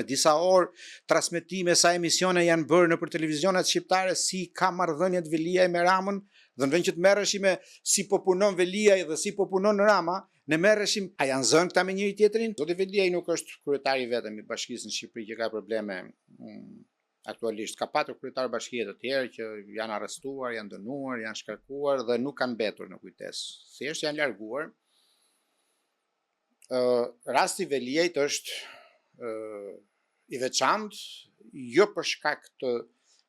Disa orë transmetime, sa emisione janë bërë nëpër televizionet shqiptare, si ka marrëdhëniet Veliaj me Ramën, dhe në vend që të merreshim me si po punon Veliaj dhe si po punon Rama, ne merreshim a janë zënë këta me njëri tjetrin? Zoti Veliaj nuk është kryetari i vetëm i bashkisë në Shqipëri që ka probleme aktualisht. Ka patur kryetar bashkie të tjerë që janë arrestuar, janë dënuar, janë shkarkuar dhe nuk kanë mbetur në kujtesë. Thjesht janë larguar. Ë rasti i Veliajt është i veçantë, jo për shkak të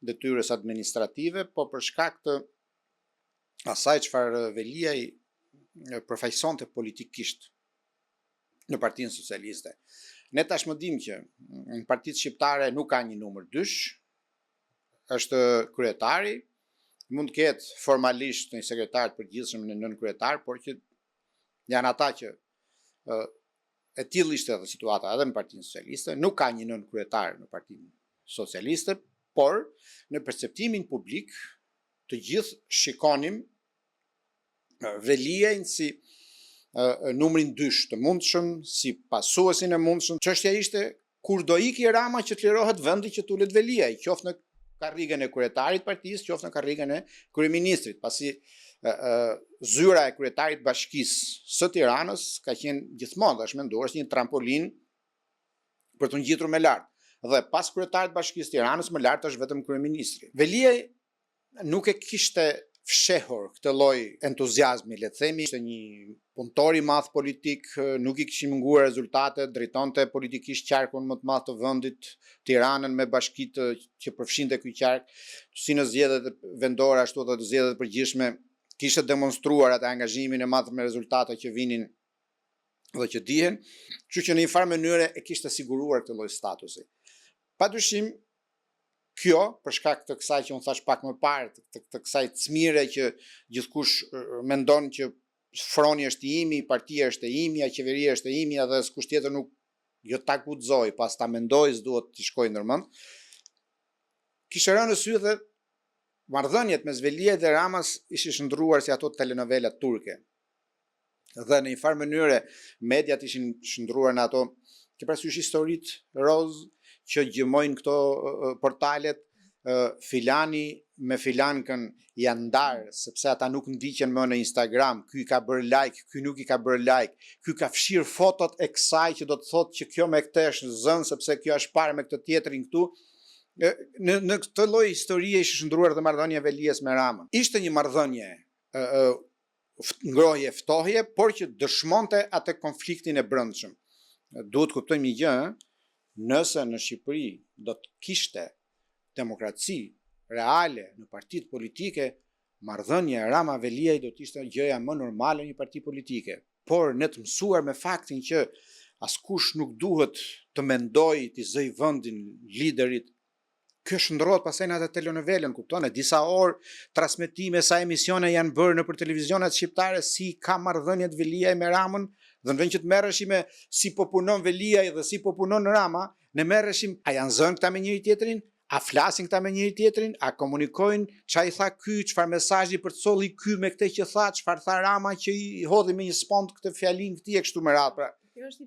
detyrës administrative, po për shkak të asaj çfarë Veliaj përfaqësonte politikisht në Partinë Socialiste. Ne tashmë dimë që në partitë shqiptare nuk ka një numër dysh, është kryetari, mund të ketë formalisht një sekretar të përgjithshëm një nënkryetar, por që janë ata që e tillë ishte edhe situata edhe në Partinë Socialiste, nuk ka një nënkryetar në Partinë Socialiste, por në perceptimin publik të gjithë shikonim Veliajn si numrin dysh të mundshëm, si pasuesin e mundshëm. Çështja ishte kur do iki Rama që të lirohet vendi që të ulet Veliaj, qoftë në karrigen e kryetarit të partisë, qoftë në karrigen e kryeministrit, pasi zyra e kryetarit të bashkisë së Tiranës ka qenë gjithmonë dhe është menduar si një trampolinë për t'u ngjitur më lart. Dhe pas kryetarit të bashkisë së Tiranës më lart është vetëm kryeministri. Veliaj nuk e kishte fshehur këtë lloj entuziazmi, le të themi, ishte një punëtor i madh politik, nuk i kishin munguar rezultatet, drejtonte politikisht qarkun më të madh të vendit, Tiranën me bashkitë që përfshinte ky qark, si në zgjedhjet vendore ashtu edhe në zgjedhjet e përgjithshme, kishte demonstruar atë angazhimin e madh me rezultate që vinin dhe që dihen, kështu që në një farë mënyre e kishte siguruar këtë lloj statusi. Padyshim, kjo, për shkak të kësaj që unë thash pak më parë, të, të, të kësaj cmire që gjithkush mendon që froni është i imi, partia është e imja, qeveria është e imja dhe askush tjetër nuk jo ta guxoj, pas ta mendoj, s'duhet t'i shkojë ndërmend. Kishte rënë në sy dhe marrëdhëniet mes Veliajt dhe Ramës ishin shndërruar si ato telenovelat turke. Dhe në një farë mënyre mediat ishin shndërruar në ato, ke parasysh historitë roz që gjëmojnë këto portalet, filani me filankën janë ndarë sepse ata nuk ndiqen më në Instagram, ky i ka bërë like, ky nuk i ka bërë like, ky ka fshirë fotot e kësaj që do të thotë që kjo me këtë është zënë sepse kjo është parë me këtë tjetrin këtu. Në në këtë lloj historie ishte shndërruar edhe marrëdhënia e Veliajt me Ramën. Ishte një marrëdhënie ngrohje ftohje, por që dëshmonte atë konfliktin e brendshëm. Duhet të kuptojmë një gjë, nëse në Shqipëri do të kishte demokraci reale në partitë politike, marrëdhënia Rama Veliaj do të ishte gjëja më normale në një parti politike. Por ne të mësuar me faktin që askush nuk duhet të mendojë t'i zëj vendin liderit, kjo shndërrohet pastaj në atë telenovelën, kupton? E disa orë transmetime, sa emisione janë bërë nëpër televizionet shqiptare, si ka marrëdhëniet Veliaj me Ramën, dhe në vend që të merreshim me si po punon Veliaj dhe si po punon Rama, ne merreshim a janë zënë këta me njëri tjetrin, a flasin këta me njëri tjetrin, a komunikojnë, ça i tha ky, çfarë mesazhi përcolli ky me këtë që tha, çfarë tha Rama që i hodhi me një spond këtë fjalinë këtij e kështu me radhë. Pra, Kjo është një